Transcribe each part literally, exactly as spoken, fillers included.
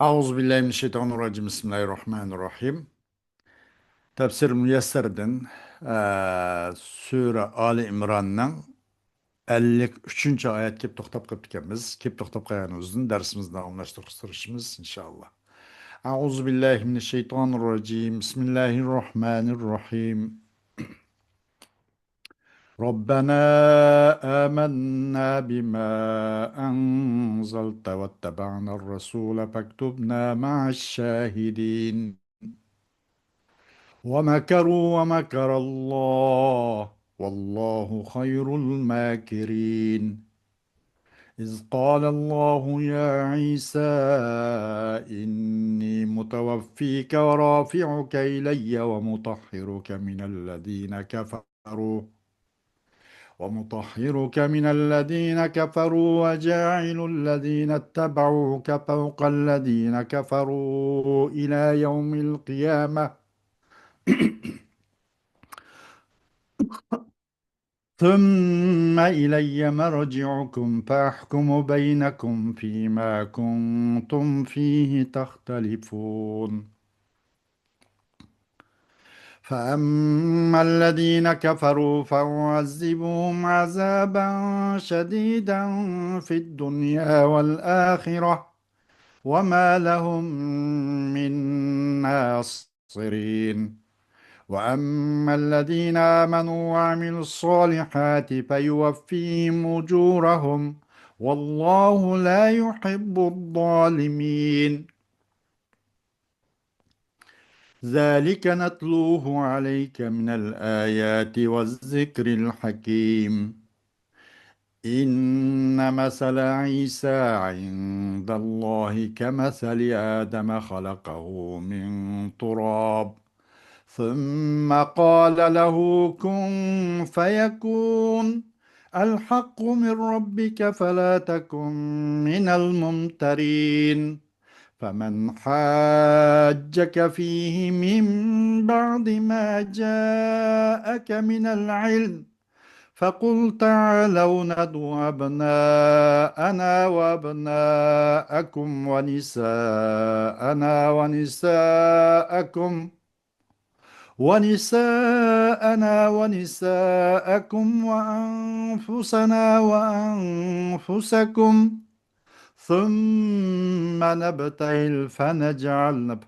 أعوذ بالله من الشيطان الرجيم. بسم الله الرحمن الرحيم. تەپسىر مۇيەسسەردىن، ئە، سۈرە ئالى ئىمراننىڭ ئەللىك ئۈچىنچى ئايەتكە كېلىپ توختاپ قېلىپتىكەنمىز. كېلىپ توختاپ قالغىنىمىزدىن دەرسىمىزنى داۋاملاشتۇرۇشىمىز، ئىنشائاللا. أعوذ بالله من الشيطان الرجيم. بسم الله الرحمن الرحيم. ربنا آمنا بما أنزلت واتبعنا الرسول فاكتبنا مع الشاهدين. ومكروا ومكر الله والله خير الماكرين. إذ قال الله يا عيسى إني متوفيك ورافعك إلي ومطهرك من الذين كفروا ومطهرك من الذين كفروا وجاعل الذين اتبعوك فوق الذين كفروا إلى يوم القيامة ثم إلي مرجعكم فأحكم بينكم فيما كنتم فيه تختلفون. فأما الذين كفروا فأعذبهم عذابا شديدا في الدنيا والآخرة وما لهم من ناصرين. وأما الذين آمنوا وعملوا الصالحات فيوفيهم أجورهم والله لا يحب الظالمين. ذلك نتلوه عليك من الآيات والذكر الحكيم. إن مثل عيسى عند الله كمثل آدم خلقه من تراب ثم قال له كن فيكون. الحق من ربك فلا تكن من الممترين. فمن حاجك فيه من بعد ما جاءك من العلم فقل تعالوا ندع أبناءنا وأبناءكم ونساءنا ونساءكم ونساءنا ونساءكم وأنفسنا وأنفسكم ثم نبتهل فنجعل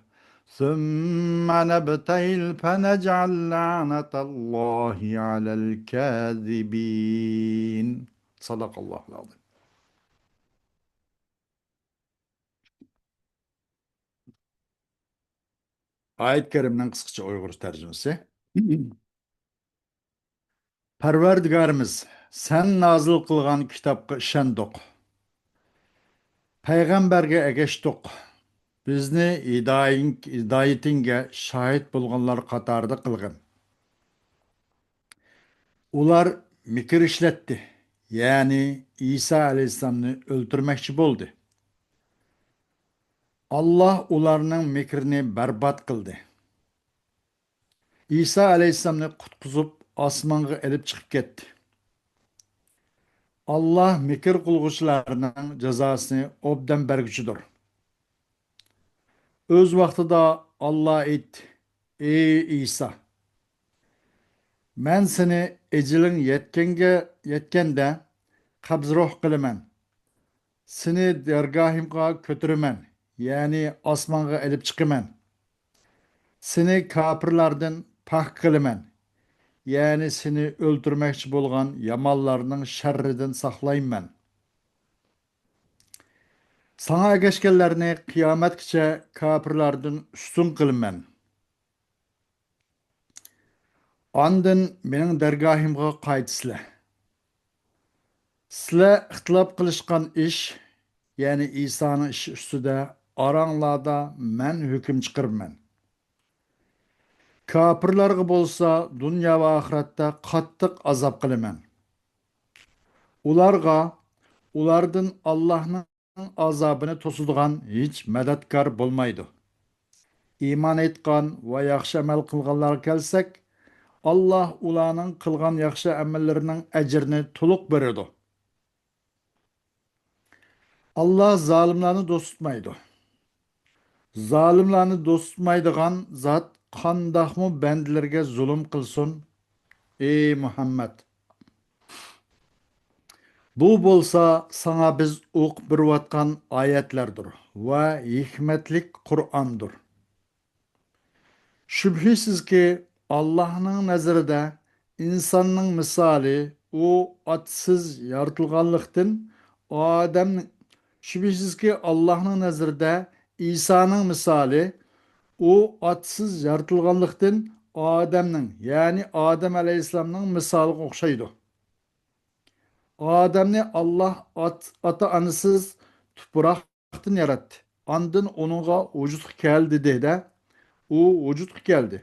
ثم نبتهل فنجعل لعنة الله على الكاذبين. صدق الله العظيم. ئايەت كەرىمنىڭ قىسقىچە ئۇيغۇرچە تەرجىمىسى. پەرۋەردىگارىمىز، سەن نازىل قىلغان كىتابقا ئىشەندۇق. پەيغەمبەرگە ئەگەشتۇق. بىزنى ھىدايىڭ-، ھىدايىتىڭگە شاھىت بولغانلار قاتارىدا قىلغىن. ئۇلار مىكىر ئىشلەتتى، يەنى ئىسا ئەلەيھىسسالامنى ئۆلتۈرمەكچى بولدى. ئاللاھ ئۇلارنىڭ مىكرىنى بەربات قىلدى. ئىسا ئەلەيھىسسالامنى قۇتقۇزۇپ، ئاسمانغا ئېلىپ چىقىپ كەتتى. ئاللاھ مىكىر قىلغۇچىلارنىڭ جازاسىنى ئوبدان بەرگۈچىدۇر. ئۆز ۋاقتىدا ئاللاھ ئېيتتى: «ئەي ئىسا، مەن سېنى ئەجىلىڭ يەتكەنگە، يەتكەندە قەبزى روھ قىلىمەن. سېنى دەرگاھىمغا كۆتۈرىمەن، يەنى ئاسمانغا ئېلىپ چىقىمەن. سېنى كاپىرلاردىن پاك قىلىمەن، يەنى سېنى ئۆلتۈرمەكچى بولغان يامانلارنىڭ شەررىدىن ساقلايمەن. ساڭا ئەگەشكەنلەرنى قىيامەتكىچە كاپىرلاردىن ئۈستۈن قىلىمەن. ئاندىن مېنىڭ دەرگاھىمغا قايتىسىلەر. سىلەر ئىختىلاپ قىلىشقان ئىش، يەنى ئىسانىڭ ئىشى ئۈستىدە ئاراڭلاردا مەن ھۆكۈم چىقىرىمەن. كاپىرلارغا بولسا دۇنيا ۋە ئاخىرەتتە قاتتىق ئازاب قىلىمەن. ئۇلارغا ئۇلاردىن ئاللاھنىڭ ئازابىنى توسىدىغان ھېچ مەدەتكار بولمايدۇ. ئىمان ئېيتقان ۋە ياخشى ئەمەل قىلغانلارغا كەلسەك، ئاللاھ ئۇلارنىڭ قىلغان ياخشى ئەمەللىرىنىڭ ئەجرىنى تولۇق بېرىدۇ. ئاللاھ زالىملارنى دوست تۇتمايدۇ. زالىملارنى دوست تۇتمايدىغان زات قانداقمۇ بەندىلىرىگە زۇلۇم قىلسۇن؟ ئى مۇھەممەد! بۇ بولسا ساڭا بىز ئوقۇپ بېرىۋاتقان ئايەتلەردۇر ۋە ھېكمەتلىك قۇرئاندۇر. شۈبھىسىزكى، ئاللاھنىڭ نەزىرىدە ئىنساننىڭ مىسالى ئۇ ئاتىسىز يارىتىلغانلىقتىن ئادەم، شۈبھىسىزكى، ئاللاھنىڭ نەزىرىدە ئىسانىڭ مىسالى ئۇ ئاتىسىز يارىتىلغانلىقتىن ئادەمنىڭ، يەنى ئادەم ئەلەيھىسسالامنىڭ مىسالىغا ئوخشايدۇ. ئادەمنى ئاللاھ ئات-، ئاتا-ئانىسىز تۇپراقتىن ياراتتى. ئاندىن ئۇنىڭغا ۋۇجۇدقا كەل دېدى-دە، ئۇ ۋۇجۇدقا كەلدى.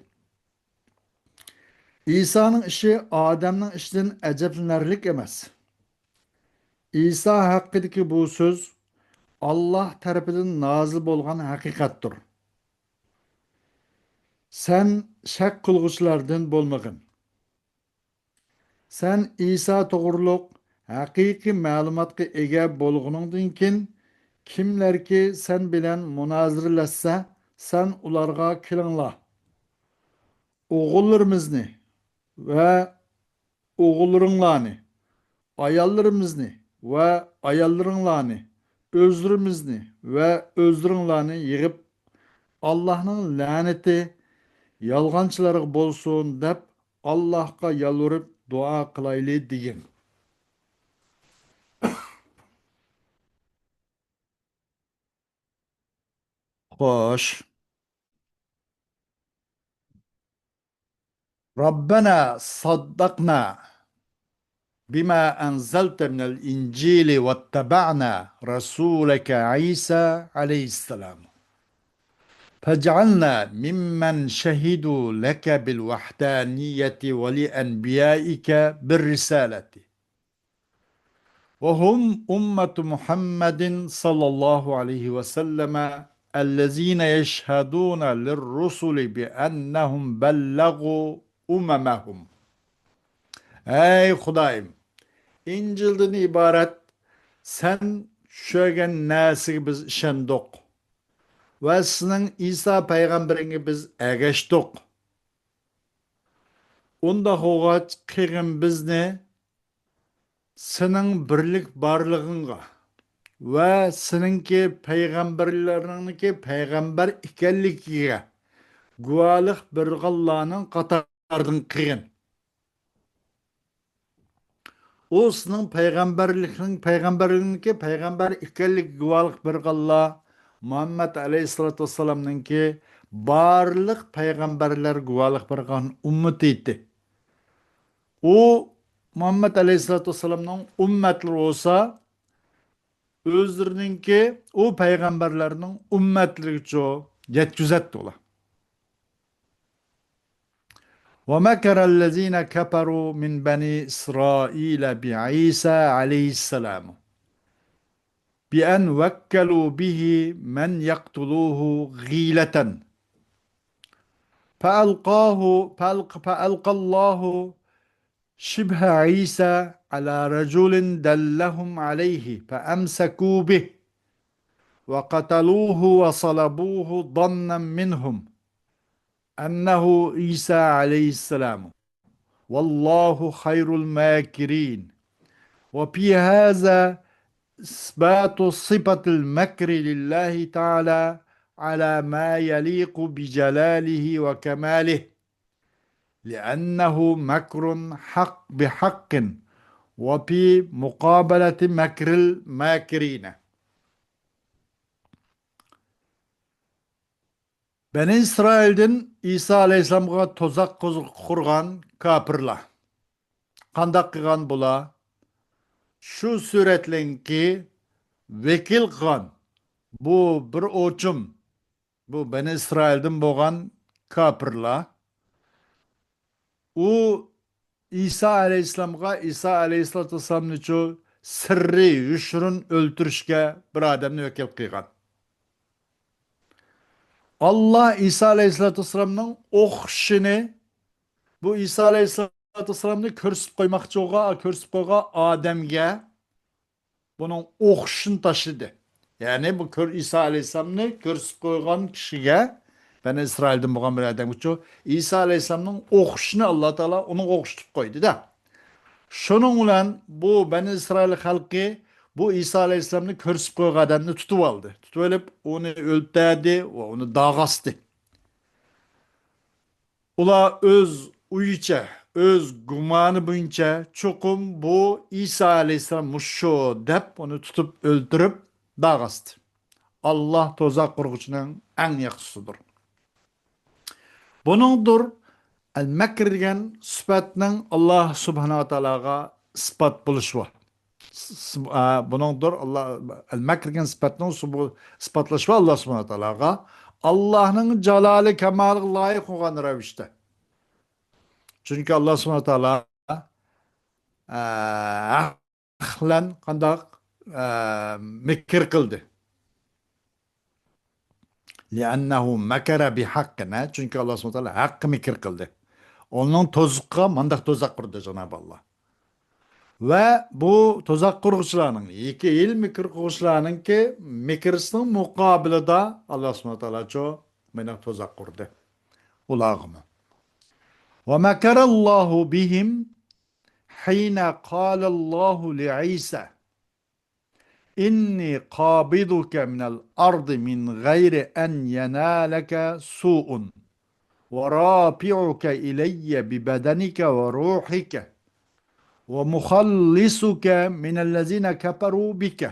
ئىسانىڭ ئىشى ئادەمنىڭ ئىشىدىن ئەجەبلىنەرلىك ئەمەس. ئىسا ھەققىدىكى بۇ سۆز ئاللاھ تەرىپىدىن نازىل بولغان ھەقىقەتتۇر. سەن شەك قىلغۇچىلاردىن بولمىغىن. سەن ئىسا توغرۇلۇق ھەقىقىي مەلۇماتقا ئىگە بولغىنىڭدىن كېيىن، كىملەركى سەن بىلەن مۇنازىرىلەشسە، سەن ئۇلارغا، كېلىڭلار، ئوغۇللىرىمىزنى ۋە ئوغۇللىرىڭلارنى، ئاياللىرىمىزنى ۋە ئاياللىرىڭلارنى، ئۆزلىرىمىزنى ۋە ئۆزلىرىڭلارنى يىغىپ، ئاللاھنىڭ لەنىتى يالغانچىلارغا بولسۇن دەپ، ئاللاھقا يالۋۇرۇپ دۇئا قىلايلى دېگىن. خوش. ربنا صدقنا بما أنزلت من الإنجيل واتبعنا رسولك عيسى عليه السلام. فاجعلنا ممن شهدوا لك بالوحدانية ولأنبيائك بالرسالة. وهم أمة محمد صلى الله عليه وسلم الذين يشهدون للرسل بأنهم بلغوا أممهم. ئەي خۇدايىم، ئىنجىلدىن ئىبارەت سەن چۈشۈرگەن نەرسىگە بىز ئىشەندۇق ۋە سېنىڭ ئىسا پەيغەمبىرىڭگە بىز ئەگەشتۇق. ئۇنداق بولغاچ، قىلغىن بىزنى سېنىڭ بىرلىك بارلىقىڭغا ۋە سېنىڭكى پەيغەمبەرلىرىڭنىڭكى پەيغەمبەر ئىكەنلىكىگە گۇۋاھلىق بېرىدىغانلارنىڭ قاتارىدىن قىلغىن. ئۇ سېنىڭ پەيغەمبەرلىكىڭ، پەيغەمبەرلىكىڭنىڭكى پەيغەمبەر ئىكەنلىكىگە گۇۋاھلىق بېرىدىغانلار، مۇھەممەد ئەلەيھىسسالاتۇ ۋەسسالامنىڭكى بارلىق پەيغەمبەرلەر گۇۋاھلىق بېرىدىغان ئۈممىتى ئىدى. ئۇ مۇھەممەد ئەلەيھىسسالاتۇ ۋەسسالامنىڭ ئۈممەتلىرى بولسا، ئۆزلىرىنىڭكى ئۇ پەيغەمبەرلەرنىڭ ئۈممەتلىرىگىچۇ يەتكۈزەتتى ئۇلار. ومكر الذين كفروا من بني إسرائيل بعيسى عليه السلام بأن وكلوا به من يقتله غيلة فألقاه، فألق-، فألقى الله شبه عيسى على رجل دلهم عليه فأمسكوا به وقتلوه وصلبوه ظنا منهم أنه عيسى عليه السلام، والله خير الماكرين. وفي هذا إثبات صفة المكر لله تعالى على ما يليق بجلاله وكماله، لأنه مكر حق بحق وفي مقابلة مكر الماكرين. بەنى ئىسرائىلدىن ئىسا ئەلەيھىسسالامغا تۇزاق قۇز-، قۇرغان كاپىرلار قانداق قىلغان بۇلار؟ شۇ سۈرەتلەرنىڭكى ۋەكىل قىلغان بۇ بىر ئوچۇم، بۇ بەنى ئىسرائىلدىن بولغان كاپىرلار، ئۇ ئىسا ئەلەيھىسسالامغا، ئىسا ئەلەيھىسسالاتۇ ۋەسسالامنىچۇ سىررىي يوشۇرۇن ئۆلتۈرۈشكە بىر ئادەمنى ۋەكىل قىلغان. ئاللا ئىسا ئەلەيھىسسالاتۇ ۋەسسالامنىڭ ئوخشىشىنى، بۇ ئىسا ئەلەيھىسسالاتۇ ۋەسسالامنى كۆرسىتىپ قويماقچى بولغان، كۆرسىتىپ قويغان ئادەمگە بۇنىڭ ئوخشىشىنى تاشلىدى. يەنى بۇ كۆر-، ئىسا ئەلەيھىسسالامنى كۆرسىتىپ قويغان كىشىگە، بەنى ئىسرائىلدىن بولغان بىر ئادەمگىچۇ، ئىسا ئەلەيھىسسالامنىڭ ئوقۇشىنى ئاللا تائالا ئۇنىڭغا ئوخشىتىپ قويدى-دە. شۇنىڭ بىلەن بۇ بەنى ئىسرائىل خەلقى بۇ ئىسا ئەلەيھىسسالامنى كۆرسىتىپ قويغان ئادەمنى تۇتۇپ ئالدى. تۇتۇپ ئېلىپ، ئۇنى ئۆلتۈردى ۋە ئۇنى داغ ئاستى. ئۇلار ئۆز ئويىچە، ئۆز گۇمانى بويىچە، چوقۇم بۇ ئىسا ئەلەيھىسسالام مۇشۇ دەپ، ئۇنى تۇتۇپ ئۆلتۈرۈپ داغ ئاستى. ئاللا تۇزاق قۇرغۇچىنىڭ ئەڭ ياخشىسىدۇر. بۇنىڭدۇر ئەل-مەكر دېگەن سۈپەتنىڭ ئاللا سۇبھانەھۇ ۋە تائالاغا ئىسپات بولۇشى بار. س-، س-، ئا، بۇنىڭدۇر ئاللا، ئەل-مەكر دېگەن سۈپەتنىڭ سۇبۇ-، ئىسپاتلىشى بار ئاللا سۇبھانەھۇ ۋە تائالاغا. ئاللانىڭ جالالى كامالىغا لايىق بولغان رەۋىشتە. چۈنكى ئاللا سۇبھانەھۇ ۋە تائالا، ئا، ھەق بىلەن قانداق، ئە، مىكىر قىلدى. لِأَنَّهُ مَكَرَ بِحَقٍّ، ھە؟ چۈنكى ئاللا سۇبھانەھۇ ۋە تائالا ھەققە مىكىر قىلدى. ئۇنىڭ تۇزىقىغا مانداق تۇزاق قۇردى جانابى ئاللا. ۋە بۇ تۇزاق قۇرغۇچىلارنىڭ، يېكى ھىيلە مىكىر قىلغۇچىلارنىڭكى مىكرىسىنىڭ مۇقابىلىدا ئاللا سۇبھانەھۇ ۋە تائالاچۇ مانداق تۇزاق قۇردى ئۇلارغىمۇ. وَمَكَرَ اللَّهُ بِهِمْ حِينَ قَالَ اللَّهُ لِعِيسَى إِنِّي قَابِضُكَ مِنَ الْأَرْضِ مِنْ غَيْرِ أَنْ يَنَالَكَ سُوءٌ وَرَافِعُكَ إِلَيَّ بِبَدَنِكَ وَرُوحِكَ وَمُخَلِّصُكَ مِنَ الَّذِينَ كَفَرُوا بِكَ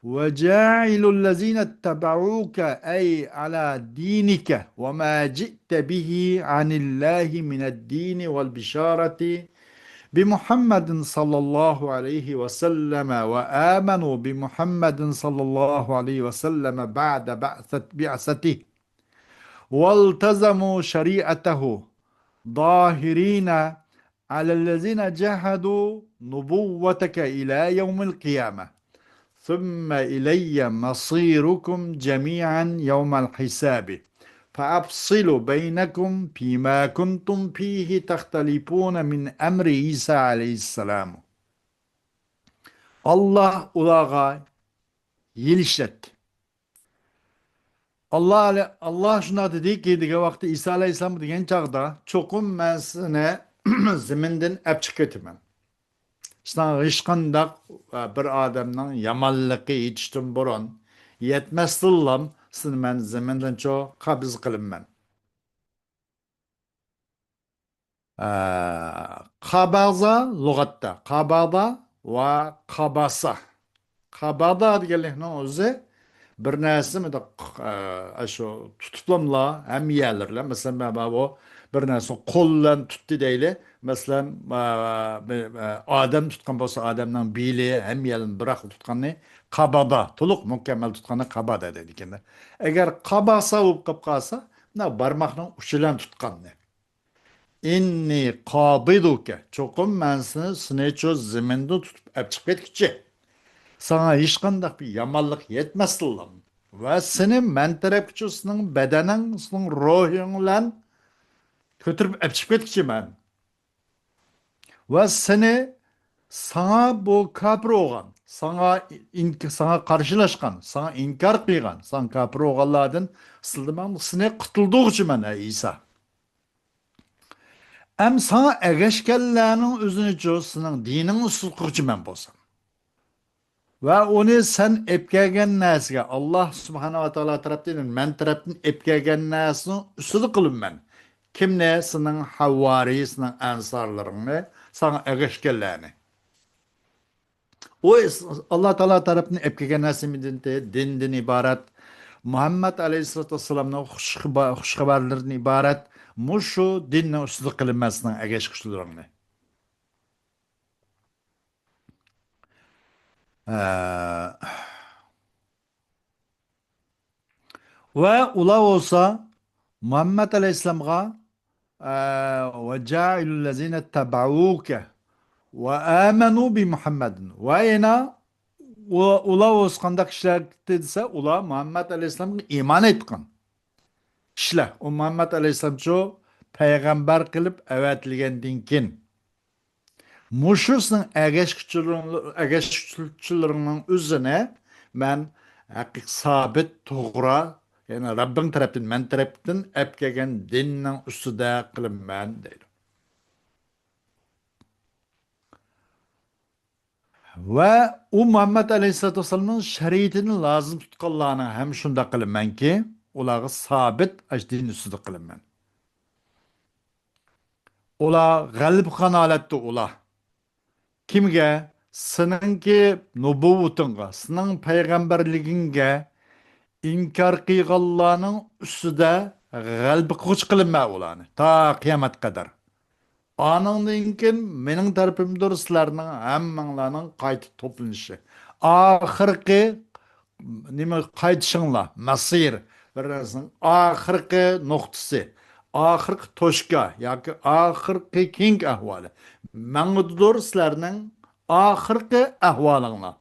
وَجَاعِلُ الَّذِينَ اتَّبَعُوكَ، أي على دينك، وما جئت به عن الله من الدين والبشارة بمحمد صلى الله عليه وسلم، وآمنوا بمحمد صلى الله عليه وسلم بعد بعثة-، بعثته، والتزموا شريعته، ظاهرين على الذين جحدوا نبوتك إلى يوم القيامة، ثم إلي مصيركم جميعا يوم الحساب، فأفصل بينكم فيما كنتم فيه تختلفون من أمر عيسى عليه السلام. ئاللا ئۇلارغا يېلىشلەتتى. ئاللا، ئاللا شۇنداق دېدىكى، دېگەن ۋاقىتتا ئىسا ئەلەيھىسسالام دېگەن چاغدا، چوقۇم مەن سېنى زېمىندىن ئەپ چىقىپ كېتىمەن. ساڭا ھېچقانداق، ئە، بىر ئادەمنىڭ يامانلىقى يېتىشتىن بۇرۇن، يەتمەستىنلا سېنى مەن زېمىندىنچۇ قابىز قىلىمەن. ئە، قابازا لۇغەتتە قابادا ۋە قاباسا. قابادا دېگەنلىكنىڭ ئۆزى بىر نەرسىنى مۇنداق، ئە، شۇ تۇتۇپلاملا ھەممە يەرلىرىلا، مەسىلەن، مانا بۇ بىر نەرسىنى قول بىلەن تۇتتى دەيلى. مەسىلەن، ئە، بىر، ئە، ئادەم تۇتقان بولسا، ئادەمنىڭ بېلى ھەممە يەرلىرىنى بىراقلا تۇتقاننى قابادا، تولۇق مۇكەممەل تۇتقاننى قابادا دەيدىكەن. ئەگەر قاباسا بولۇپ قاپ قالسا، مۇنداق بارماقنىڭ ئۇچى بىلەن تۇتقاننى. ئىننى قابىدۇكە، چوقۇم مەن سېنى، سېنىچۇ زېمىندىن تۇتۇپ ئەپ چىقىپ كەتكۈچى. ساڭا ھېچقانداق بىر يامانلىق يەتمەستىنلا. ۋە سېنى مەن تەرەپكىچۇ سېنىڭ بەدەنىڭ، سېنىڭ روھىڭ بىلەن كۆتۈرۈپ ئەپ چىقىپ كەتكۈچى مەن. ۋە سېنى، ساڭا بۇ كاپىر بولغان، ساڭا ئىنك-، ساڭا قارشىلاشقان، ساڭا ئىنكار قىلغان، ساڭا كاپىر بولغانلاردىن سىلدىماڭ، سېنى قۇتۇلدۇرغۇچى مەن، ئەي ئىسا. ئەم ساڭا ئەگەشكەنلەرنىڭ ئۆزىنىچۇ سېنىڭ دىنىڭنى ئۈستىدە قىلغۇچى مەن بولسام. ۋە ئۇنى سەن ئېلىپ كەلگەن نەرسىگە، ئاللا سۇبھانەھۇ ۋە تائالا تەرەپتىن، مەن تەرەپتىن ئېلىپ كەلگەن نەرسىنىڭ ئۈستىدە قىلىمەن. كىمنى؟ سېنىڭ ھەۋۋارىي، سېنىڭ ئەنسارلىرىڭنى، ساڭا ئەگەشكەنلەرنى. ئۇ ئاللا تائالا تەرەپتىن ئېلىپ كەلگەن نەرسە نېمىدىن؟ دىندىن ئىبارەت. مۇھەممەد ئەلەيھىسسالاتۇ ۋەسسالامنىڭ خۇش خىبا-، خۇش خەۋەرلىرىدىن ئىبارەت. مۇشۇ دىننىڭ ئۈستىدە قىلىمەن سېنىڭ ئەگەشكۈچىلىرىڭنى. ئە، ۋە ئۇلار بولسا مۇھەممەد ئەلەيھىسسالامغا، ئە، ۋە جائىلۇللەزىنە تەبەئۇكە ۋە ئامەنۇ بى مۇھەممەدىن. ۋە يەنە ئۇ-، ئۇلار بولسا قانداق كىشىلەر دېسە، ئۇلار مۇھەممەد ئەلەيھىسسالامغا ئىمان ئېيتقان كىشىلەر. ئۇ مۇھەممەد ئەلەيھىسسالامچۇ پەيغەمبەر قىلىپ ئەۋەتىلگەندىن كېيىن، مۇشۇ سېنىڭ ئەگەشكۈچىلىرىڭ-، ئەگەشكۈچىلىرىڭنىڭ ئۆزىنى مەن، ھەقىقىي سابىت، توغرا، يەنى رەببىڭ تەرەپتىن، مەن تەرەپتىن ئەپ كەلگەن دىننىڭ ئۈستىدە قىلىمەن دەيدۇ. ۋە ئۇ مۇھەممەد ئەلەيھىسسالاتۇ ۋەسسالامنىڭ شەرىئىتىنى لازىم تۇتقانلارنى ھەم شۇنداق قىلىمەنكى، ئۇلارغا سابىت ئاشۇ دىن ئۈستىدە قىلىمەن. ئۇلار غەلىبىخان ھالەتتە ئۇلار. كىمگە؟ سېنىڭكى نۇبۇۋۋىتىڭغا، سېنىڭ پەيغەمبەرلىكىڭگە ئىنكار قىلغانلارنىڭ ئۈستىدە غەلىبە قىلغۇچى قىلىمەن ئۇلارنى، تا قىيامەتكە قەدەر. ئانىڭدىن كېيىن مېنىڭ تەرىپىمدۇر سىلەرنىڭ ھەممىڭلارنىڭ قايتا توپلىنىشى. ئاخىرقى نېمە قايتىشىڭلار، مەسىر، بىر نەرسىنىڭ ئاخىرقى نۇقتىسى، ئاخىرقى توشكا ياكى ئاخىرقى كېيىنكى ئەھۋالى. ماڭىدۇر سىلەرنىڭ ئاخىرقى ئەھۋالىڭلار.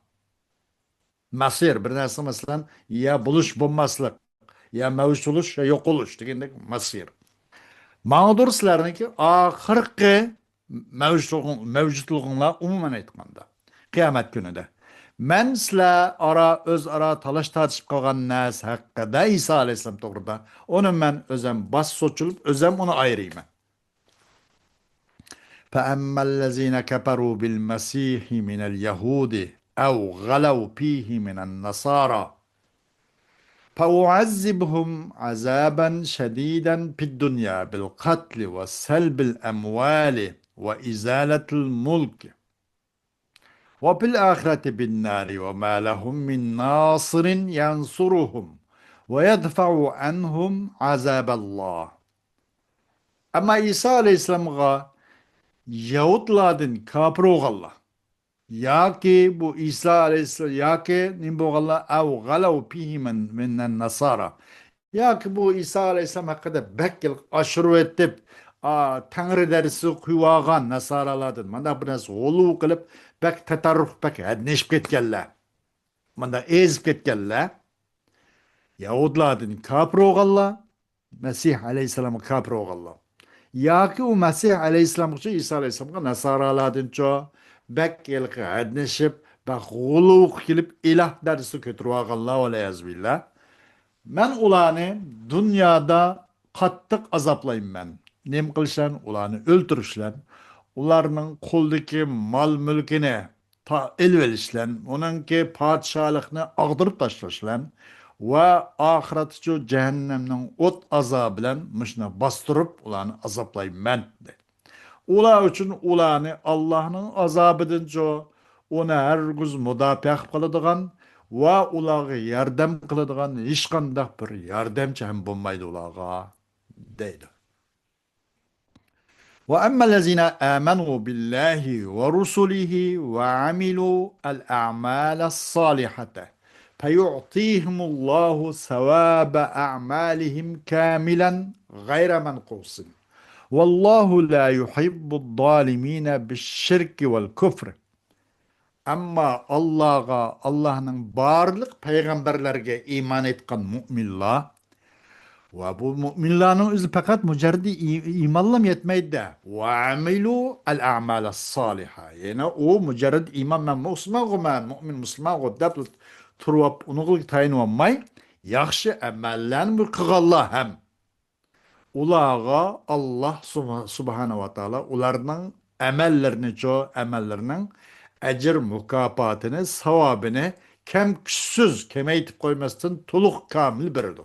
مەسىر، بىر نەرسە، مەسىلەن، يا بولۇش، بولماسلىق، يا مەۋجۇت بولۇش، يا يوقىلىش دېگەندەك مەسىر. ماڭىدۇر سىلەرنىڭكى ئاخىرقى مەۋجۇتلۇقۇڭ-، مەۋجۇتلۇقۇڭلار ئومۇمەن ئېيتقاندا، قىيامەت كۈنىدە. مەن سىلەر ئارا، ئۆزئارا تالاش تارتىشىپ قالغان نەرسە ھەققىدە، ئىسا ئەلەيھىسسالام توغرىدا، ئۇنى مەن ئۆزەم باش سوچۇلۇپ، ئۆزەم ئۇنى ئايرىيمەن. فأما الذين كفروا بالمسيح من اليهود أو غلوا فيه من النصارى فأعذبهم عذابا شديدا في الدنيا بالقتل وسلب الأموال وإزالة الملك وفي الآخرة بالنار وما لهم من ناصر ينصرهم ويدفع عنهم عذاب الله. ئەمما ئىسا ئەلەيھىسسالامغا يەھۇدلاردىن كاپىر بولغانلار ياكى بۇ ئىسا ئەلەيھىسسالام ياكى نېمە بولغانلار، أو غلوا فيه من، من النصارى، ياكى بۇ ئىسا ئەلەيھىسسالام ھەققىدە بەك ئاشۇرۇۋېتىپ، ئا، تەڭرى دەرىجىسىگە قويۇۋالغان ناسارالاردىن، مانداق بىر نەرسە غۇلۇ قىلىپ، بەك تەتەررۇپ، بەك ھەددىنى ئېشىپ كەتكەنلەر، مانداق ئېزىپ كەتكەنلەر، يەھۇدلاردىن كاپىر بولغانلار، مەسىھ ئەلەيھىسسالامغا كاپىر بولغانلار ياكى ئۇ مەسىھ ئەلەيھىسسالامغىچۇ، ئىسا ئەلەيھىسسالامغا ناسارالادىنچۇ بەك ھېلىقى ھەددىنى ئېشىپ، بەك غۇلۇ قىلىپ، ئىلاھ دەرىجىسىگە كۆتۈرۈۋالغانلار، ۋەلىيەزۇبىللا. مەن ئۇلارنى دۇنيادا قاتتىق ئازابلايمەن. نېمە قىلىشلارنى؟ ئۇلارنى ئۆلتۈرۈشلەن، ئۇلارنىڭ قولىدىكى مال-مۈلكىنى تا-، ئېلىۋېلىشلەن، ئۇنىڭكى پادىشاھلىقنى ئاغدۇرۇپ تاشلاشلەن ۋە ئاخىرەتتىچۇ جەھەننەمنىڭ ئوت ئازابى بىلەن مۇشۇنداق باستۇرۇپ ئۇلارنى ئازابلايمەن، دەيدۇ. ئۇلار ئۈچۈن ئۇلارنى ئاللاھنىڭ ئازابىدىنچۇ، ئۇنى ھەرگىز مۇداپىئە قىلىپ قالىدىغان ۋە ئۇلارغا ياردەم قىلىدىغان ھېچقانداق بىر ياردەمچى ھەم بولمايدۇ ئۇلارغا، دەيدۇ. وأما الذين آمنوا بالله ورسله وعملوا الأعمال الصالحة فيعطيهم الله ثواب أعمالهم كاملا غير منقوص. والله لا يحب الظالمين بالشرك والكفر. ئەمما ئاللاغا، ئاللانىڭ بارلىق پەيغەمبەرلەرگە ئىمان ئېيتقان مۇئمىنلار، ۋە بۇ مۇئمىنلارنىڭ ئۆزى پەقەت مۇجەررىدى ئى-، ئىمانلام يەتمەيدۇ-دە. وعملوا الأعمال الصالحة. يەنى ئۇ مۇجەررىد ئىمان، مەن مۇسۇلمانغۇ، مەن مۇئمىن مۇسۇلمانغۇ دەپ تۇرۇپ، ئۇنىڭغا تايىنىۋالماي، ياخشى ئەمەللەرنى قىلغانلار ھەم ئۇلارغا ئاللا سۇبھ-، سۇبھانەھۇ ۋە تائالا ئۇلارنىڭ ئەمەللىرىنىچۇ، ئەمەللىرىنىڭ ئەجىر مۇكاپاتىنى، ساۋابىنى كەم-كۈچسىز كېمەيتىپ قويماستىن، تولۇق كامىل بېرىدۇ.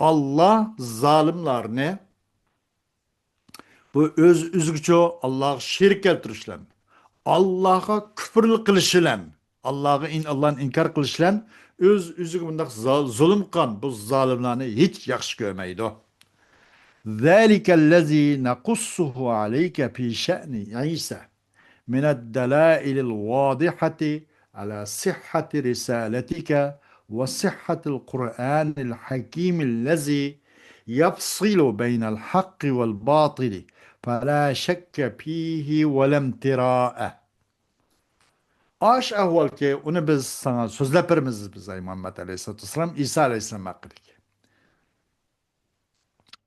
ئاللا زالىملارنى، بۇ ئۆز-ئۆزىگىچۇ، ئاللاغا شېرىك كەلتۈرۈشلەن، ئاللاغا كۈپۈرلۈك قىلىشىلەن، ئاللاغا ئىن-، ئاللانى ئىنكار قىلىشلەن، ئۆز-ئۆزىگە بۇنداق زال-، زۇلۇم قىلغان بۇ زالىملارنى ھېچ ياخشى كۆرمەيدۇ. ذلك الذي نقصه عليك في شأن عيسى من الدلائل الواضحة على صحة رسالتك وصحة القرآن الحكيم الذي يفصل بين الحق والباطل فلا شك فيه ولا امتراء. ئاش ئەھۋالكى، ئۇنى بىز ساڭا سۆزلەپ بېرىمىز، بىز، ئەي مۇھەممەد ئەلەيھىسسالاتۇ ۋەسسالام، ئىسا ئەلەيھىسسالام ھەققىدىكى.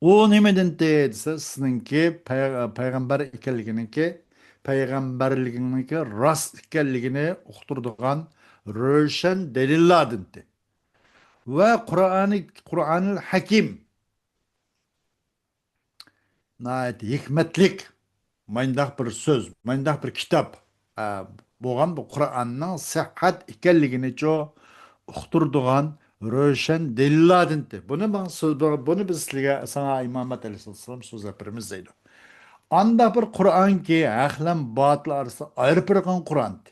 ئۇ نېمىدىنتى دېسە، سىزنىڭكى پەي-، پەيغەمبەر ئىكەنلىكىنىڭكى، پەيغەمبەرلىكىڭنىڭكى راست ئىكەنلىكىنى ئۇقتۇرىدىغان روشەن دەلىللاردىنتى. ۋە قۇرئانى، قۇرئانىل ھەكىم. ناھايىتى ھېكمەتلىك مانداق بىر سۆز، مانداق بىر كىتاب، ئە، بولغان بۇ قۇرئاننىڭ سىھھەت ئىكەنلىكىنىچۇ ئۇقتۇرىدىغان روشەن دەلىللاردىنتى. بۇنى ماڭا سۆز، بۇنى بىز سىلىگە، ساڭا ئىمامەت ئەلەيھىسسالام سۆزلەپ بېرىمىز دەيدۇ. ئانداق بىر قۇرئانكى، ھەق بىلەن باتىل ئارىسىدا ئايرىپ بېرىدىغان قۇرئانتى.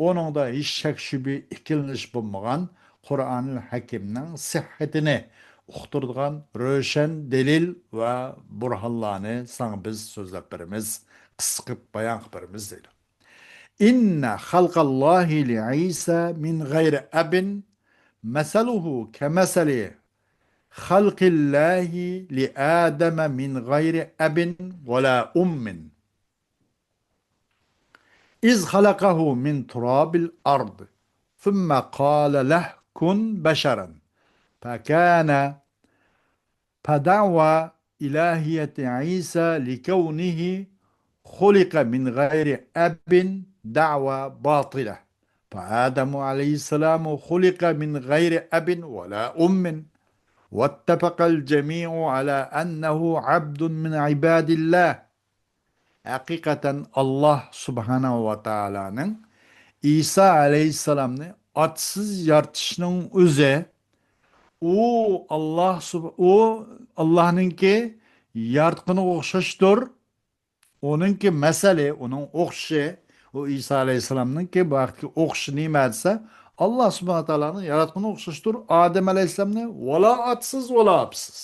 ئۇنىڭدا ھېچ شەك-شۈبھە، ئىككىلىنىش بولمىغان قۇرئانىل ھەكىمنىڭ سىھھىتىنى ئۇقتۇرىدىغان روشەن دەلىل ۋە بۇرھانلارنى ساڭا بىز سۆزلەپ بېرىمىز، قىسقا قىلىپ بايان قىلىپ بېرىمىز دەيدۇ. إن خلق الله لعيسى من غير أب مثله كمثل خلق الله لآدم من غير أب ولا أم. إذ خلقه من تراب الأرض ثم قال له كن بشرا فكان، فدعوى إلهية عيسى لكونه خلق من غير أب دعوى باطلة، فآدم عليه السلام خلق من غير أب ولا أم، واتفق الجميع على أنه عبد من عباد الله. ھەقىقەتەن، ئاللاھ سۇبھانەھۇ ۋە تائالانىڭ ئىسا ئەلەيھىسسالامنى ئاتىسىز يارىتىشنىڭ ئۆزى، ئۇ ئاللاھ سۇب-، ئۇ ئاللاھنىڭكى ياراتقىنىغا ئوخشاشتۇر. ئۇنىڭكى مەسىلى، ئۇنىڭ ئوخشىشى، ئۇ ئىسا ئەلەيھىسسالامنىڭكى بۇ ھەقتىكى ئوخشىشى نېمە دېسە، ئاللاھ سۇبھانەھۇ ۋە تائالانىڭ ياراتقىنىغا ئوخشاشتۇر. ئادەم ئەلەيھىسسالامنى ۋالا ئاتىسىز، ۋالا ئاپىسىز.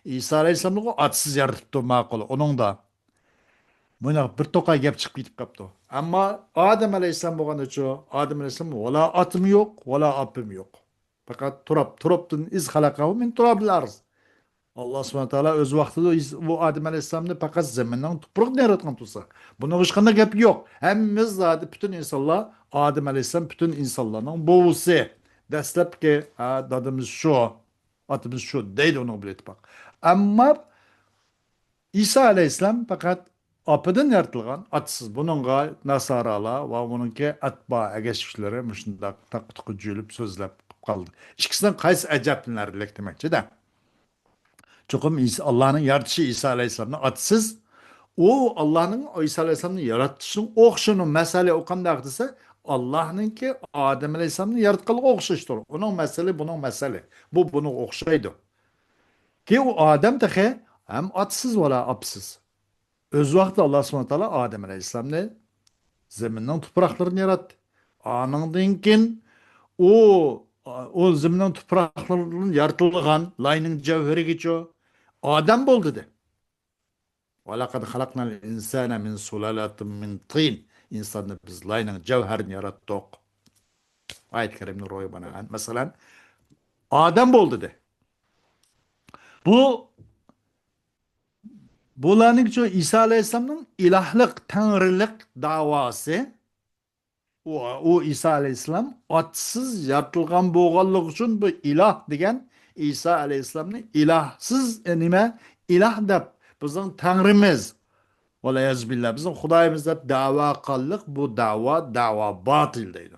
ئىسا ئەلەيھىسسالامنىغۇ ئاتىسىز يارىتىپتۇ، ماقۇل. ئۇنىڭدا مۇنداق بىر توقاي گەپ چىقىپ كېتىپ قاپتۇ. ئەمما ئادەم ئەلەيھىسسالام بولغاندىچۇ، ئادەم ئەلەيھىسسالام ۋالا ئاتىمۇ يوق، ۋالا ئاپىمۇ يوق. پەقەت تۇراب، تۇرابتىن، إذ خلقه من تراب الأرض. ئاللاھ سۇبھانەھۇ ۋە تائالا ئۆز ۋاقتىدا ئىز-، بۇ ئادەم ئەلەيھىسسالامنى پەقەت زېمىننىڭ تۇپرىقىدىن ياراتقان تۇرسا، بۇنىڭغا ھېچقانداق گەپ يوق. ھەممىمىز زادى، پۈتۈن ئىنسانلار، ئادەم ئەلەيھىسسالام پۈتۈن ئىنسانلارنىڭ بوۋىسى. دەسلەپكى، ھە، دادىمىز شۇ، ئاتىمىز شۇ دەيدۇ ئۇنىڭ بىلەن ئىتتىپاق. ئەمما ئىسا ئەلەيھىسسالام پەقەت ئاپىدىن يارىتىلغان، ئاتىسىز. بۇنىڭغا ناسارالار ۋە ئۇنىڭكى ئەتبا، ئەگەشكۈچىلىرى مۇشۇنداق تاققا-تۇققا جۈيلۈپ سۆزلەپ قالدى. ئىككىسىنىڭ قايسى ئەجەبلىنەرلىك دېمەكچىدە. چوقۇم ئىسا، ئاللاھنىڭ يارىتىشى ئىسا ئەلەيھىسسالامنى ئاتىسىز. ئۇ ئاللاھنىڭ ئىسا ئەلەيھىسسالامنى يارىتىشىنىڭ ئوخشىشىنىڭ مەسىلى ئۇ قانداق دېسە، ئاللاھنىڭكى ئادەم ئەلەيھىسسالامنى ياراتقانلىقىغا ئوخشاشتۇر. ئۇنىڭ مەسىلى، بۇنىڭ مەسىلى. بۇ بۇنىڭغا ئوخشايدۇ. كېيىن ئۇ ئادەم تېخى ھەم ئاتىسىز، ۋالا ئاپىسىز. ئۆز ۋاقتىدا ئاللاھ سۇبھانەھۇ ۋە تائالا ئادەم ئەلەيھىسسالامنى زېمىننىڭ تۇپراقلىرىدىن ياراتتى. ئانىڭدىن كېيىن ئۇ، ئۇ زېمىننىڭ تۇپراقلىرىدىن يارىتىلغان لاينىڭ جەۋھىرىگىچۇ ئادەم بول دېدى. ولقد خلقنا الإنسان من سلالة من طين. ئىنساننى بىز لاينىڭ جەۋھىرىدىن ياراتتۇق. ئايەت كەرىمنى روھى بىنائەن، مەسىلەن، ئادەم بول دېدى. بۇ، بۇلارنىڭ ئىسا ئەلەيھىسسالامنىڭ ئىلاھلىق، تەڭرىلىق داۋاسى، ئۇ، ئۇ ئىسا ئەلەيھىسسالام ئاتىسىز يارىتىلغان بولغانلىقى ئۈچۈن بۇ ئىلاھ دېگەن، ئىسا ئەلەيھىسسالامنى ئىلاھسىز، ئە، نېمە، ئىلاھ دەپ، بىزنىڭ تەڭرىمىز، ۋەلئىيازۇ بىللا، بىزنىڭ خۇدايىمىز دەپ دەۋا قىلغانلىق، بۇ دەۋا، دەۋا باتىل دەيدۇ.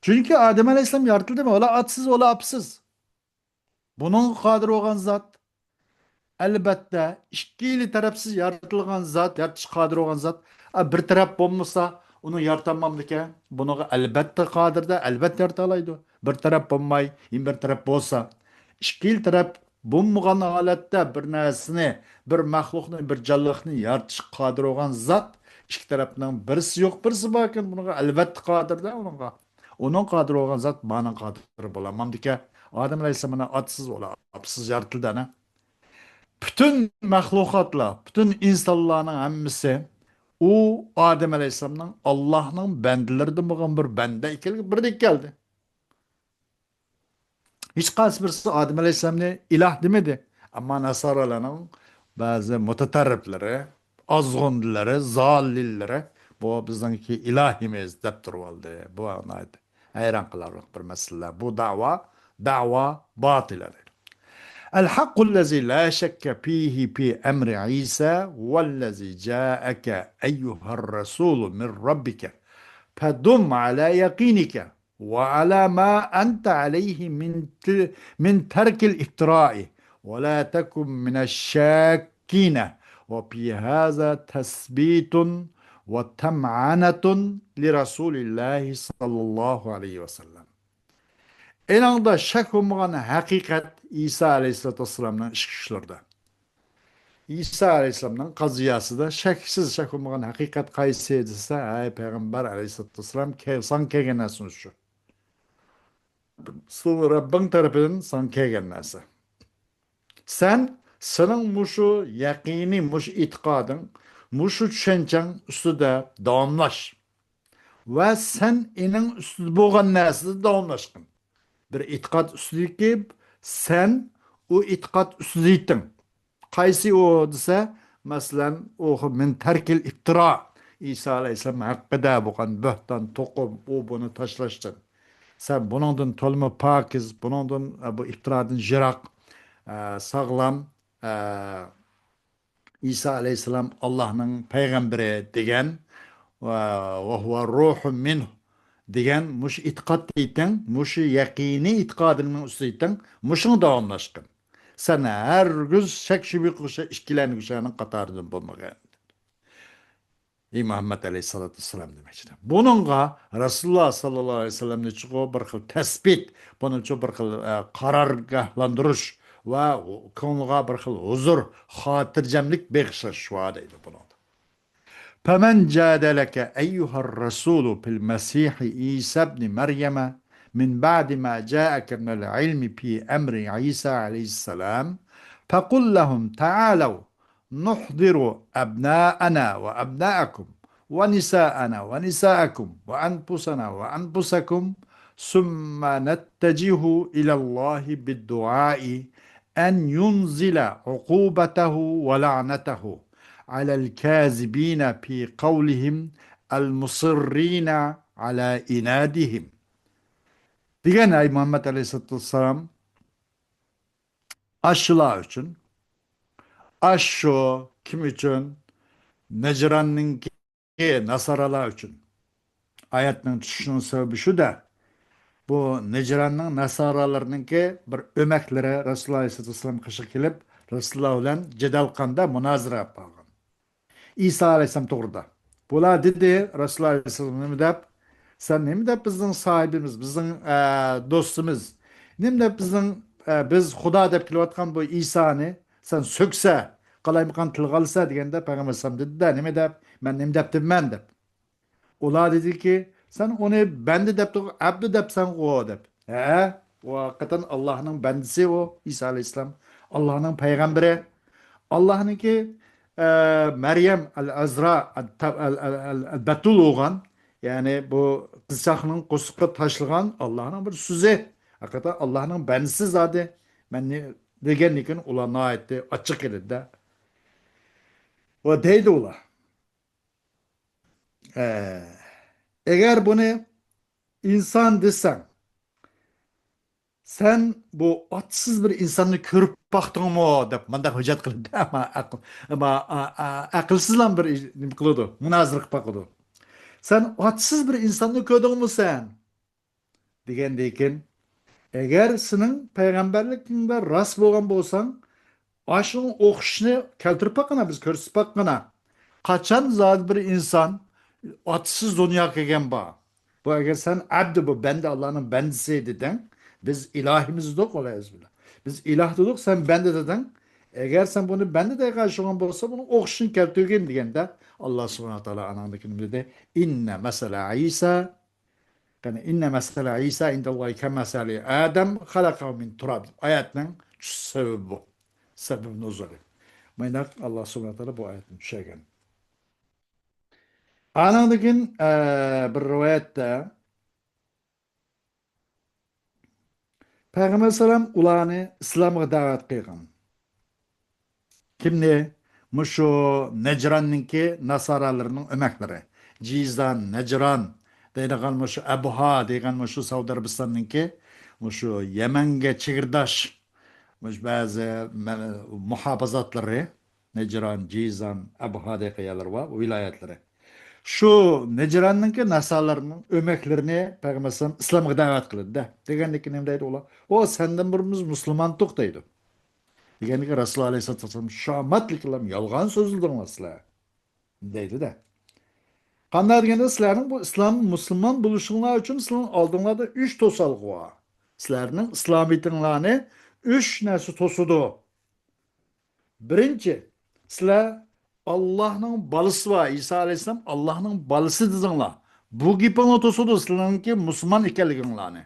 چۈنكى ئادەم ئەلەيھىسسالام يارىتىلدىمۇ؟ ۋالا ئاتىسىز، ۋالا ئاپىسىز. بۇنىڭغا قادىر بولغان زات، ئەلۋەتتە، ئىككىلا تەرەپسىز يارىتىلغان زات، يارىتىشقا قادىر بولغان زات، ئا، بىر تەرەپ بولمىسا، ئۇنى يارىتالمامدىكەن. بۇنىڭغا ئەلۋەتتە قادىردە، ئەلۋەتتە يارىتالايدۇ. بىر تەرەپ بولماي، يەنە بىر تەرەپ بولسا. ئىككىلا تەرەپ بولمىغان ھالەتتە بىر نەرسىنى، بىر مەخلۇقنى، بىر جانلىقنى يارىتىشقا قادىر بولغان زات، ئىككى تەرەپنىڭ بىرسى يوق، بىرسى باركەن، بۇنىڭغا ئەلۋەتتە قادىردە، ئۇنىڭغا. ئۇنىڭ قادىر بولغان زات مانىڭ قادىر بولالمامدىكەن. ئادەم ئەلەيھىسسالام مانا ئاتىسىز، ۋالا ئاپىسىز يارىتىلدى ئەنە. پۈتۈن مەخلۇقاتلار، پۈتۈن ئىنسانلارنىڭ ھەممىسى ئۇ ئادەم ئەلەيھىسسالامنىڭ ئاللاھنىڭ بەندىلىرىدىن بولغان بىر بەندە ئىكەنلىكى بىردەك كەلدى. ھېچقايسى بىرسى ئادەم ئەلەيھىسسالامنى ئىلاھ دېمىدى. ئەمما ناسارالارنىڭ بەزى مۇتەتەررىپلىرى، ئازغۇنلىرى، زالىللىرى بۇ بىزنىڭكى ئىلاھىمىز دەپ تۇرۇۋالدى. بۇ ناھايىتى ھەيران قالارلىق بىر مەسىلە. بۇ دەۋا، دەۋا باتىلە دەيدۇ. الحق الذي لا شك فيه في أمر عيسى والذي جاءك أيها الرسول من ربك فدم على يقينك وعلى ما أنت عليه من ت-، من ترك الافتراء، ولا تكن من الشاكين، وفي هذا تثبيت وتمعنة لرسول الله صلى الله عليه وسلم. ئېنىڭدا شەك بولمىغان ھەقىقەت ئىسا ئەلەيھىسسالاتۇ ۋەسسالامنىڭ ئىچكى ئىشلىرىدا. ئىسا ئەلەيھىسسالامنىڭ قەزىيەسىدە شەكسىز شەك بولمىغان ھەقىقەت قايسى دېسە، ھەي پەيغەمبەر ئەلەيھىسسالاتۇ ۋەسسالام، كە-، ساڭا كەلگەن نەرسە شۇ. سۇ رەببىڭ تەرىپىدىن ساڭا كەلگەن نەرسە. سەن، سېنىڭ مۇشۇ يەقىنىي، مۇشۇ ئېتىقادىڭ، مۇشۇ چۈشەنچەڭ ئۈستىدە داۋاملاش. ۋە سەن ئېنىڭ ئۈستىدە بولغان نەرسىدە داۋاملاشقىن. بىر ئېتىقاد ئۈستىدىكى سەن ئۇ ئېتىقاد ئۈستىدە يېتىڭ. قايسى ئۇ دېسە، مەسىلەن، ئۇ خىل مىن تەركىل ئىپتىرا، ئىسا ئەلەيھىسسالام ھەققىدە بولغان بۆھتان، توقۇم، ئۇ بۇنى تاشلاشتىن. سەن بۇنىڭدىن تولىمۇ پاكىز، بۇنىڭدىن، ئە، بۇ ئىپتىرادىن يىراق، ئە، ساغلام، ئە، ئىسا ئەلەيھىسسالام ئاللاھنىڭ پەيغەمبىرى دېگەن، ۋە، ۋە ھۇۋە روھۇن مىنھ دېگەن مۇشۇ ئېتىقاد دېيتىڭ، مۇشۇ يەقىنىي ئېتىقادىڭنىڭ ئۈستىدە دېيتىڭ، مۇشۇڭ داۋاملاشقىن. سەن ھەرگىز شەك شۈبھە قىلغۇچى، ئىككىلەنگۈچىلەرنىڭ قاتارىدىن بولمىغىن. ئەي مۇھەممەد ئەلەيھىسسالاتۇ ۋەسسالام دېمەكچىدە. بۇنىڭغا رەسۇلۇللا ساللاللاھۇ ئەلەيھى ۋەسەللەمنىچۇ بىر خىل تەسبىت، بۇنىچۇ بىر خىل، ئە، قارارگاھلاندۇرۇش ۋە كۆڭلىگە بىر خىل ھۇزۇر، خاتىرجەملىك بېغىشلاش شۇ دەيدۇ بۇنىڭدا. فمن جادلك أيها الرسول في المسيح عيسى ابن مريم من بعد ما جاءك من العلم في أمر عيسى عليه السلام فقل لهم تعالوا نحضر أبناءنا وأبناءكم ونساءنا ونساءكم وأنفسنا وأنفسكم ثم نتجه إلى الله بالدعاء أن ينزل عقوبته ولعنته على الكاذبين في قولهم المصرين على عنادهم. دېگەن، ئەي مۇھەممەد ئەلەيھىسسالاتۇ ۋەسسالام، ئاشۇلار ئۈچۈن، ئاشۇ كىم ئۈچۈن؟ نەجراننىڭكى ناسارالار ئۈچۈن. ئايەتنىڭ چۈشۈشىنىڭ سەۋەبى شۇ-دە، بۇ نەجراننىڭ ناسارالىرىنىڭكى بىر ئۆمەكلىرى رەسۇلۇللا ئەلەيھىسسالاتۇ ۋەسسالام قېشىغا كېلىپ، رەسۇلۇللا بىلەن جېدەل قىلغاندا، مۇنازىرە قىلىپ قالغان. ئىسا ئەلەيھىسسالام توغرىدا. بۇلار دېدى، رەسۇلۇللا ئەلەيھىسسالام نېمە دەپ؟ سەن نېمە دەپ بىزنىڭ ساھىبىمىز، بىزنىڭ، ئە، دوستىمىز، نېمە دەپ بىزنىڭ، ئە، بىز خۇدا دەپ كېلىۋاتقان بۇ ئىسانى سەن سۆكسە، قالايمىقان تىلغا ئالسا دېگەندە، پەيغەمبەر ئەلەيھىسسالام دېدى-دە، نېمە دەپ؟ مەن نېمە دەپتىمەن دەپ. ئۇلار دېدىكى، سەن ئۇنى بەندە دەپتۇ، ئەبدۇ دەپسەنغۇ دەپ. ھە، ئۇ ھەقىقەتەن ئاللاھنىڭ بەندىسى ئۇ، ئىسا ئەلەيھىسسالام. ئاللاھنىڭ پەيغەمبىرى. ئاللاھنىڭكى، ئە، مەريەم ئەل-ئەزرا ئەل-، ئەل-، ئەل-، ئەل-، ئەل-بەتۇل بولغان، يەنى بۇ قىزچاقنىڭ قورسىقىغا تاشلىغان ئاللاھنىڭ بىر سۆزى. ھەقىقەتەن ئاللاھنىڭ بەندىسى زادى. مەن نە-، دېگەندىن كېيىن ئۇلار ناھايىتى ئاچچىق كېلىدۇ-دە. ۋە دەيدۇ ئۇلار. ئە، ئەگەر بۇنى ئىنسان دېسەڭ، سەن بۇ ئاتىسىز بىر ئىنساننى كۆرۈپ باقتىڭمۇ؟ دەپ مۇنداق ھۆججەت قىلىدۇ. ئەمما ئەقىل، ئەمما، ئا، ئا، ئەقىلسىزلا بىر نېمە قىلىدۇ، مۇنازىرە قىلىپ باقىدۇ. سەن ئاتىسىز بىر ئىنساننى كۆردۈڭمۇ سەن؟ دېگەندىن كېيىن، ئەگەر سېنىڭ پەيغەمبەرلىكىڭدە راست بولغان بولساڭ، ئاشۇنىڭ ئوخشىشىنى كەلتۈرۈپ باققىنا، بىز كۆرسىتىپ باققىنا. قاچان زادى بىر ئىنسان ئاتىسىز دۇنياغا كەلگەن بار؟ بۇ ئەگەر سەن ئەبدى، بۇ بەندە، ئاللانىڭ بەندىسى دېدىڭ، بىز ئىلاھىمىز دېدۇق، ۋەلىيەزۇبىللا. بىز ئىلاھ دېدۇق، سەن بەندە دېدىڭ. ئەگەر سەن بۇنى بەندە دەيدىغان بولسا، بۇنىڭ ئوخشىشىنى كەلتۈرگىن دېگەندە، ئاللا سۇبھانەھۇ ۋە تائالا ئانىڭدىن كېيىن دېدى، ئىننە مەسەلە ئىسا قېنى، ئىننە مەسەلە ئىسا ئىندەللاھى كەمەسەلى ئادەم خەلەقەھۇ مىن تۇراب. ئايەتنىڭ چۈشۈش سەۋەبى بۇ. سەۋەب نۇزۇلى. مانداق ئاللا سۇبھانەھۇ ۋە تائالا بۇ ئايەتنى چۈشۈرگەن. ئانىڭدىن كېيىن، ئە، بىر رىۋايەتتە پەيغەمبەر ئەلەيھىسسالام ئۇلارنى ئىسلامغا دەۋەت قىلغان. كىمنى؟ مۇشۇ نەجراننىڭكى ناسارالىرىنىڭ ئۆمەكلىرى. جىزان، نەجران دەيدىغان مۇشۇ ئەبھا دېگەن مۇشۇ سەئۇدى ئەرەبىستاننىڭكى مۇشۇ يەمەنگە چېگرىداش مۇشۇ بەزى مە-، مۇھاپىزاتلىرى، نەجران، جىزان، ئەبھا دېگەن يەرلىرى بار، ۋىلايەتلىرى. شۇ نەجراننىڭكى ناسارالارنىڭ ئۆمەكلىرىنى پەيغەمبەر ئەلەيھىسسالام ئىسلامغا دەۋەت قىلىدۇ-دە. دېگەندىكىن نېمە دەيدۇ ئۇلار؟ ئۇ سەندىن بۇرۇن بىز مۇسۇلمانتۇق دەيدۇ. دېگەندىكىن رەسۇلۇللاھ ئەلەيھىسسالاتۇ ۋەسسالام شۇ ئامەتلىك قىلام يالغان سۆزلىدىڭلار سىلەر دەيدۇ-دە. قانداق دېگەندە، سىلەرنىڭ بۇ ئىسلام، مۇسۇلمان بولۇشۇڭلار ئۈچۈن سىلەرنىڭ ئالدىڭلاردا ئۈچ توسالغۇ بار. سىلەرنىڭ ئىسلامىيىتىڭلارنى ئۈچ نەرسە توسىدۇ. بىرىنچى، سىلەر ئاللاھنىڭ بالىسى بار، ئىسا ئەلەيھىسسالام ئاللاھنىڭ بالىسى دېدىڭلار. بۇ گېپىڭلار توسىدۇ سىلەرنىڭكى مۇسۇلمان ئىكەنلىكىڭلارنى.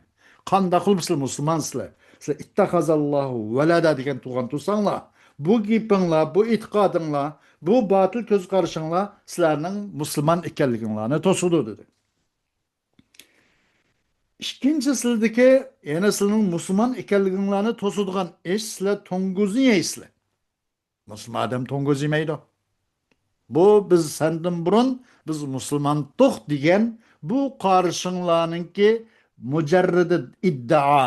قانداق قىلىپ سىلەر مۇسۇلمانسىلەر؟ سىلەر ئىتتەخەزەللاھۇ ۋەلەدە دېگەن تۇغان تۇرساڭلار، بۇ گېپىڭلار، بۇ ئېتىقادىڭلار، بۇ باتىل كۆز قارىشىڭلار سىلەرنىڭ مۇسۇلمان ئىكەنلىكىڭلارنى توسىدۇ، دېدى. ئىككىنچى، سىلىدىكى، يەنى سىلىنىڭ مۇسۇلمان ئىكەنلىكىڭلارنى توسىدىغان ئىش، سىلەر توڭگۇزنى يەيسىلەر. مۇسۇلمان ئادەم توڭگۇز يېمەيدۇ. بۇ بىز سەندىن بۇرۇن، بىز مۇسۇلمانتۇق دېگەن بۇ قارىشىڭلارنىڭكى مۇجەررىدى ئىددىئا،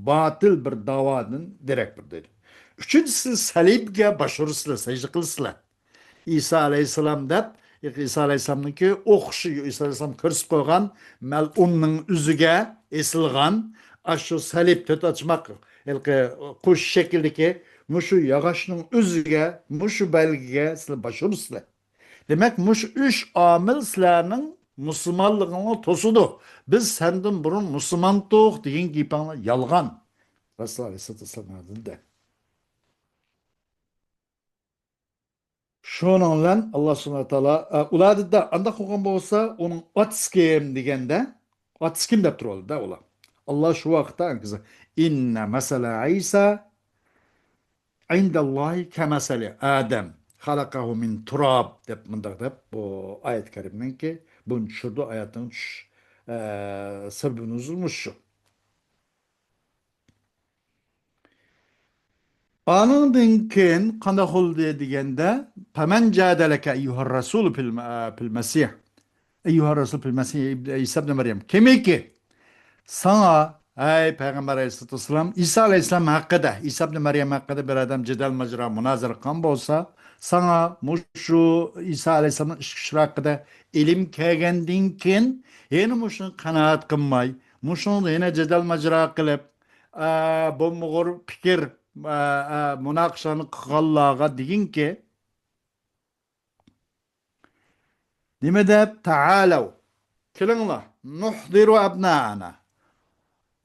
باتىل بىر داۋادىن دېرەك بېرىدۇ. ئۈچىنچىسى، سەلىبكە باش ئۇرىسىلەر، سەجدە قىلىسىلەر. ئىسا ئەلەيھىسسالام دەپ، ئىسا ئەلەيھىسسالامنىڭكى ئوخشى، ئىسا ئەلەيھىسسالام كۆرسىتىپ قويغان مەلئۇننىڭ ئۆزىگە ئېسىلغان ئاشۇ سەلىب، تۆت ئاچماق، ھېلىقى قۇش شەكلىدىكى مۇشۇ ياغاچنىڭ ئۆزىگە، مۇشۇ بەلگىگە سىلەر باش ئۇرىسىلەر. دېمەك، مۇشۇ ئۈچ ئامىل سىلەرنىڭ مۇسۇلمانلىقىڭلارنى توسىدۇ. بىز سەندىن بۇرۇن مۇسۇلمانتۇق دېگەن گېپىڭلار يالغان. رەسۇلۇللاھ ئەلەيھىسسالاتۇ ۋەسسالام دېدى. شۇنىڭ بىلەن ئاللا سۇبھانەھۇ ۋە تائالا، ئە، ئۇلار دېدى، ئانداق بولغان بولسا، ئۇنىڭ ئاتىسى كىم دېگەندە، ئاتىسى كىم دەپ تۇرۇۋالدى-دە ئۇلار. ئاللا شۇ ۋاقىتتا، ئىننە مەسەلە ئىسا ئىندەللاھى كەمەسەلى ئادەم خەلەقەھۇ مىن تۇراب دەپ، مۇنداق دەپ، بۇ ئايەت كەرىمنىڭكى، بۇنى چۈشۈردى، ئايەتنىڭ چۈشۈش، ئە، سەۋەبى نۇزۇلى مۇشۇ. ئانىڭدىن كېيىن قانداق بولدى دېگەندە، پەمەن جادەلەكە ئەييۇھەر رەسۇل پىل، پىل مەسىھ. ئەييۇھەر رەسۇل پىل مەسىھ ئىسا ئىبنى مەريەم. كىمكى ساڭا، ئەي پەيغەمبەر ئەلەيھىسسالاتۇ ۋەسسالام، ئىسا ئەلەيھىسسالام ھەققىدە، ئىسا ئىبنى مەريەم ھەققىدە بىر ئادەم جېدەل ماجىرا، مۇنازىرە قىلغان بولسا، ساڭا مۇشۇ ئىسا ئەلەيھىسسالامنىڭ ئىچكى ئىشلىرى ھەققىدە ئىلىم كەلگەندىن كېيىن، يەنە مۇشۇنى قانائەت قىلماي، مۇشۇنىڭدا يەنە جېدەل ماجىرا قىلىپ، ئە، بومبىغۇر پىكىر، ئە، ئە، مۇناقىشىلارنى قىلغانلارغا دېگىنكى، نېمە دەپ؟ تەئالەۋ، كېلىڭلار، نۇھدىرۇ ئەبنائەنا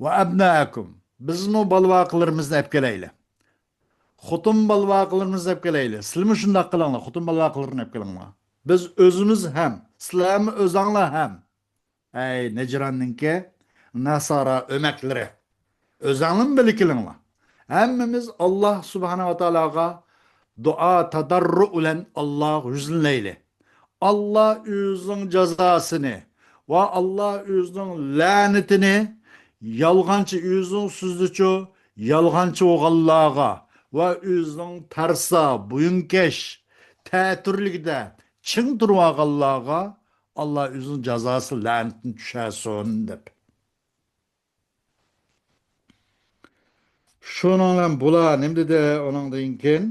ۋە ئەبنائەكۇم، بىزمۇ بالىۋاقىلىرىمىزنى ئەپ كېلەيلى. خوتۇن بالىۋاقىلىرىمىزنى ئەپ كېلەيلى. سىلىمۇ شۇنداق قىلىڭلار، خوتۇن بالىۋاقىلىرىنى ئەپ كېلىڭلار. بىز ئۆزىمىز ھەم، سىلەرمۇ ئۆزەڭلار ھەم. ئەي نەجراننىڭكى ناسارا ئۆمەكلىرى، ئۆزەڭلارمۇ بىللە كېلىڭلار. ھەممىمىز ئاللا سۇبھانەھۇ ۋە تائالاغا دۇئا تەدەررۇ بىلەن ئاللاغا يۈزلىنەيلى. ئاللا ئۆزىنىڭ جازاسىنى ۋە ئاللا ئۆزىنىڭ لەنىتىنى يالغانچى، ئۆزىنىڭ سۆزىچۇ، يالغانچى بولغانلارغا ۋە ئۆزىنىڭ تەرسا، بويۇنكەش، تەتۈرلۈكىدە چىڭ تۇرۇۋالغانلارغا ئاللا ئۆزىنىڭ جازاسى، لەنىتىنى چۈشۈرسۇن دەپ. شۇنىڭ بىلەن بۇلار نېمە دېدى ئۇنىڭدىن كېيىن؟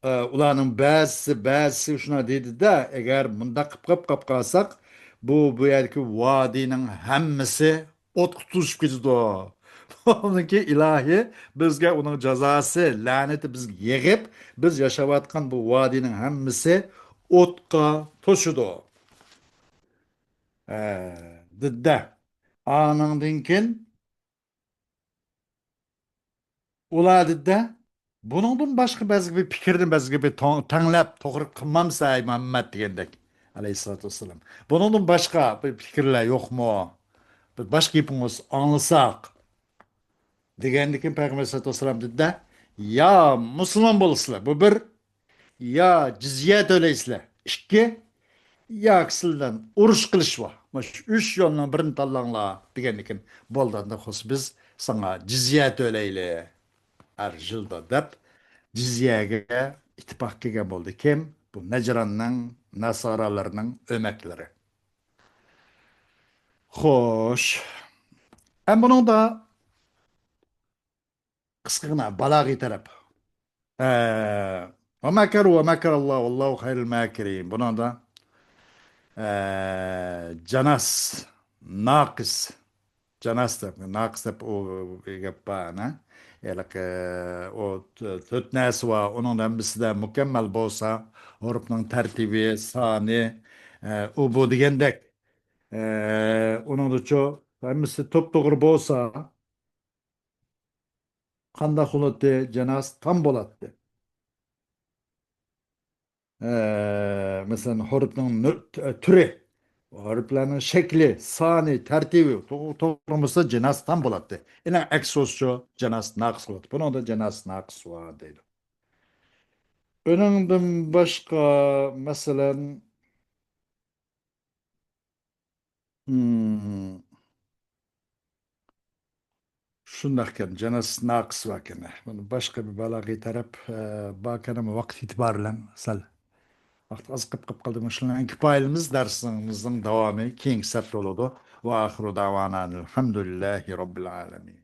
ئە، ئۇلارنىڭ بەزىسى، بەزىسى شۇنداق دېدى-دە، ئەگەر مۇنداق قىلىپ قاپ، قاپ قالساق، بۇ، بۇ يەردىكى ۋادىنىڭ ھەممىسى ئوتقا تۇتىشىپ كېتىدۇ. ئۇنىڭكى ئىلاھى بىزگە ئۇنىڭ جازاسى، لەنىتى بىزگە يېغىپ، بىز ياشاۋاتقان بۇ ۋادىنىڭ ھەممىسى ئوتقا توشىدۇ. ئە، دېدى-دە. ئانىڭدىن كېيىن ئۇلار دېدى-دە، بۇنىڭدىن باشقا بەزگە بىر پىكىرنى بەزگە بىر توڭ-، تەڭلەپ توغرا قىلمامسەن، ئەي مۇھەممەد دېگەندەك، ئەلەيھىسسالاتۇ ۋەسسالام. بۇنىڭدىن باشقا بىر پىكىرلەر يوقمۇ؟ بىر باشقا گېپىڭ بولسا ئاڭلىساق. دېگەندىكىن پەيغەمبەر ئەلەيھىسسالاتۇ ۋەسسالام دېدى-دە، يا مۇسۇلمان بولىسىلەر، بۇ بىر، يا جىزيە تۆلەيسىلەر، ئىككى، ياكى سىلەر بىلەن ئۇرۇش قىلىش بار. مانا شۇ ئۈچ يولنىڭ بىرىنى تاللاڭلار دېگەندىكىن، بولدى، ئانداق بولسا بىز ساڭا جىزيە تۆلەيلى ھەر يىلدا دەپ، جىزيەگە ئىتتىپاق كەلگەن بولدى. كىم؟ بۇ نەجراننىڭ ناسارالىرىنىڭ ئۆمەكلىرى. خوش. ئەم بۇنىڭدا قىسقىغىنا بالاغىي تەرەپ. ئە، ۋە مەكەرۇ ۋە مەكەرەللاھۇ ۋەللاھۇ خەيرۇل مەكىرىن. بۇنىڭدا، ئە، جاناس، ناقىس، جاناس دەپ، ناقىس دەپ ئۇ گەپ بار، ئەنە. ھېلىقى، ئۇ تۆ-، تۆت نەرسە بار، ئۇنىڭ ھەممىسىدە مۇكەممەل بولسا، ھۇرۇپنىڭ تەرتىبى، سانى، ئە، ئۇ بۇ دېگەندەك، ئە، ئۇنىڭدىچۇ ھەممىسى توپتوغرا بولسا، قانداق بولاتتى؟ جاناس تام بولاتتى. ئە، مەسىلەن، ھۇرۇپنىڭ نۆ-، تۈرى، ھۇرۇپلارنىڭ شەكلى، سانى، تەرتىبى تو-، توغرا بولسا، جىناس تام بولاتتى. ئېنىڭ ئەكسى بولسىچۇ، جىناس ناقىس بولاتتى. بۇنىڭدا جىناس ناقىس بار دەيدۇ. ئۇنىڭدىن باشقا، مەسىلەن، مم. شۇنداقكەن، جىناس ناقىس باركەن. بۇنى باشقا بىر بالاغىي تەرەپ، ئە، باركەن، ئەمما ۋاقىت ئېتىبارى بىلەن سەل ۋاقىت ئاز قېلىپ قالدى. مۇشۇلارنى كۇپايىلىمىز، دەرسىمىزنىڭ داۋامى كېيىنكى سەپتە بولىدۇ. ۋە ئاخىرۇ دەۋانا ئەنىل ھەمدۇلىللاھى رەببىل ئالەمىن.